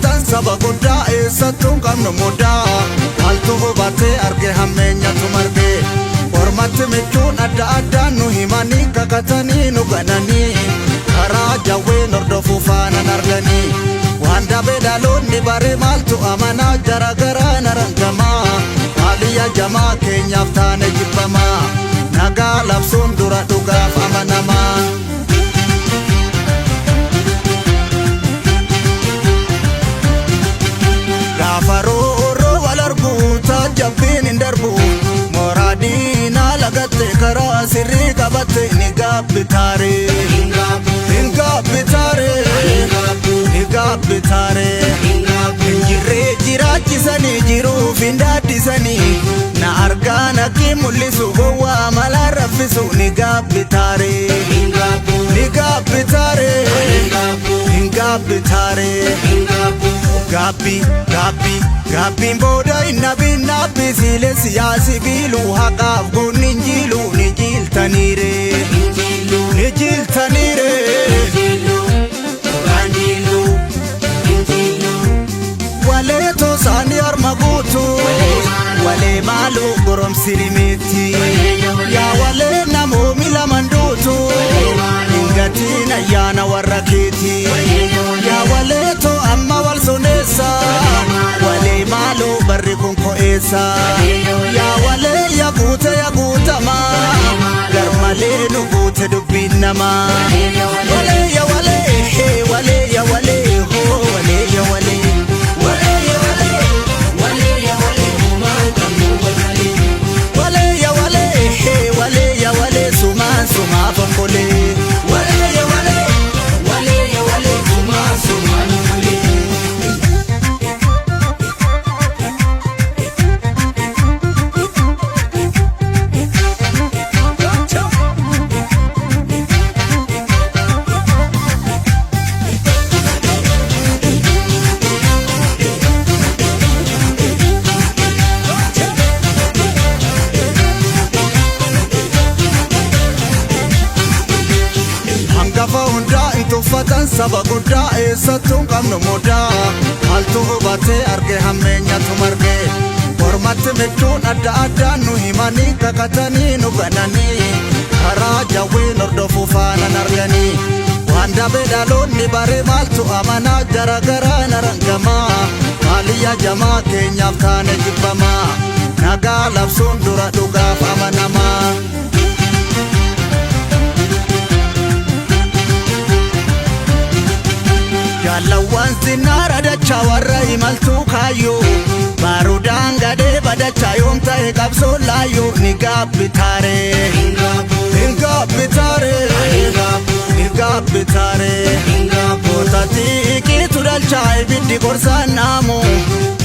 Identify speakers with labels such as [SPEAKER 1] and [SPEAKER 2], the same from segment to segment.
[SPEAKER 1] Tuffatan saba guddaa eessattuu hin qabnu mudaa. Maaltu hubatee arge hammeenyatu marge. Ormatti michuun adda addaan nu himanii kakatanii nu gananii. Karaa jawween hordofuu faanan arganii. Waan dabee dhaloonni bare maaltu amanaa jara garaa narangamaa. Maaliyya jamaa keenyaaf taane jibbamaa. Nagaa labsuun dura dhugaaf amanamaa. Gaafa rooroo wal arguu taajjabbiin hin darbu. Mooraa diinaa lagatte karaa sirrii qabatte ni gaabbitaare. Hin gaabbitaare. Ni gaabbitaare. Hin jirree jiraachisanii jiruuf hin daaddisanii. Na argaa natti mul'isu gowwaa malaan raffisu ni gaabbitaare. Ni gaabbitaare. Hin gaabbitaare. Gaabbii gaabbii gaabbiin booda hin nabiin naabbii siilee siyaasi biiluu haqaaf goonni hin jiiluu ni jiiltaniire. Ni jiiltaniire. Walee toosaanii harma guutu. Walee maaloo goromsi rimeetti. Yaa walee namoomi laman duutu. Hin gatiin ayyaana warra keeti. Yaa walee too amma wal soneessa. Walee maaloo barri kun ko'eessa. Yaa walee yaa guute yaa guutamaa. Garmalee nu guute dubbiin namaa. Walee yaa walee hee walee yaa walee hoo walee yaa walee. Walee yaa walee.
[SPEAKER 2] Walee yaa walee homaa hin qabnu wal malee.
[SPEAKER 1] Walee ya walee hee walee ya walee sumaan sumaa fonkolee. Walee ya walee.
[SPEAKER 2] Walee yaa walee homaa sumaa nukkulee.
[SPEAKER 1] Hangafa hundaa hin tuffatan saba guddaa eessattuu hin qabnu mudaa. Maaltu hubatee arge hammeenyatu marge. Ormatti michuun adda addaan nu himanii kakatanii nu gananii. Karaa jawween hordofuu faanan arganii. Waan dabee dhaloonni bare maaltu amanaa jara garaa narangamaa. Maaliyya jamaa keenyaaf taane jibbamaa. Nagaa labsuun dura dhugaaf amanamaa. Jaalawwan sinnaara dachaa warra imaltuu kaayyoo. Baarudaan gadhee badachaa yoom ta'e qabsoo laayyoo ni gaabbitaare. Hin gaabbitaare. Ni gaabbitaare. Goota xiiqiitu dhalchaa ibiddi gorsaan naamu.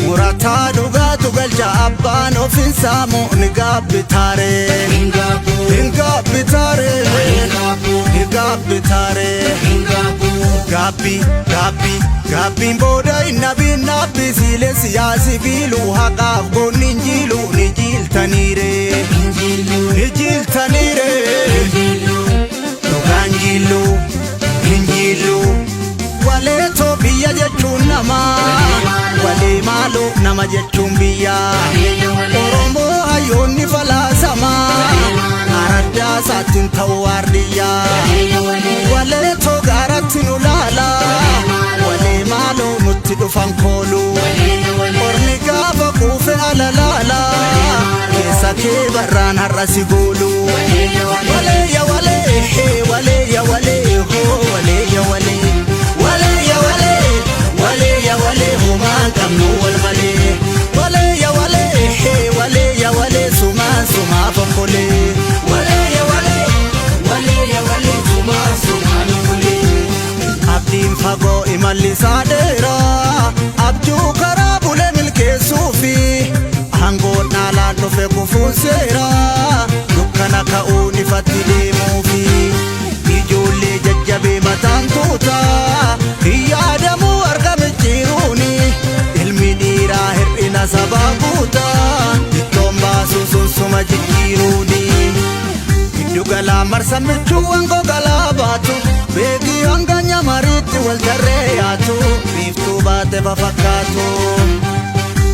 [SPEAKER 1] Murataa dhugaatu galcha abbaan of hin saamu ni gaabbitaare. Hin gaabbitaare. Ni gaabbitaare. Gaabbii gaabbii gaabbiin booda hin nabiin naabbii siilee siyaasi biiluu haqaaf goonni hin jiiluu ni jiiltaniire. Ni jiiltaniire. Dhugaan jiiluu hin jiiluu. Walee too biyya jechuun namaa. Walee maaloo nama jechuun biyya. Oromoo hayyoonni falaasamaa. Araddaa isaatiin ta'uu waardiyyaa. Walee too gaaratti nu laala. Walee maaloo nutti dhufan koolu. Ormi gaafa quufe ala laala. Keessa kee barraan har'a si goolu. Walee ya walee hee walee ya walee hoo walee ya walee. Walee ya walee walee ya walee homaa hin qabnu wal malee. Walee ya walee hee walee ya walee sumaan sumaa fonkolee. Walee ya walee.
[SPEAKER 2] Walee yaa walee homaa sumaa nukkulee.
[SPEAKER 1] Abdiin fagoo imalli isaa dheeraa abjuu karaa bulee milkeessuufi aangoon dhaalaan dhufe kufuun seeraa dukkana ka'uun ifatti deemuufi ijoollee jajjabee mataan tuutaa hin yaadamuu argame jiruuni ilmi dhiiraa hir'ina sabaa guutaa ittoon baasuu sun suma jijjiiruuni. Giddu galaa marsa michuuwwan gogalaa baatu beekii hanga nyamariitti Wal tarree yaatu biiftuu baate fafakkaatu.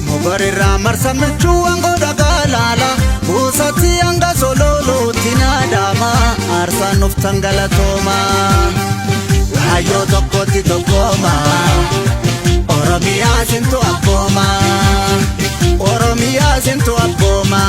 [SPEAKER 1] Mogorirraa marsa michuu wangoo dhagaa laala buusatti hanga sololuutti naadama aarsaan nuftan galatooma. Kaayyoo tokkotti tokkooma. Oromiyaa sintu abbooma. Oromiyaa sintu abbooma.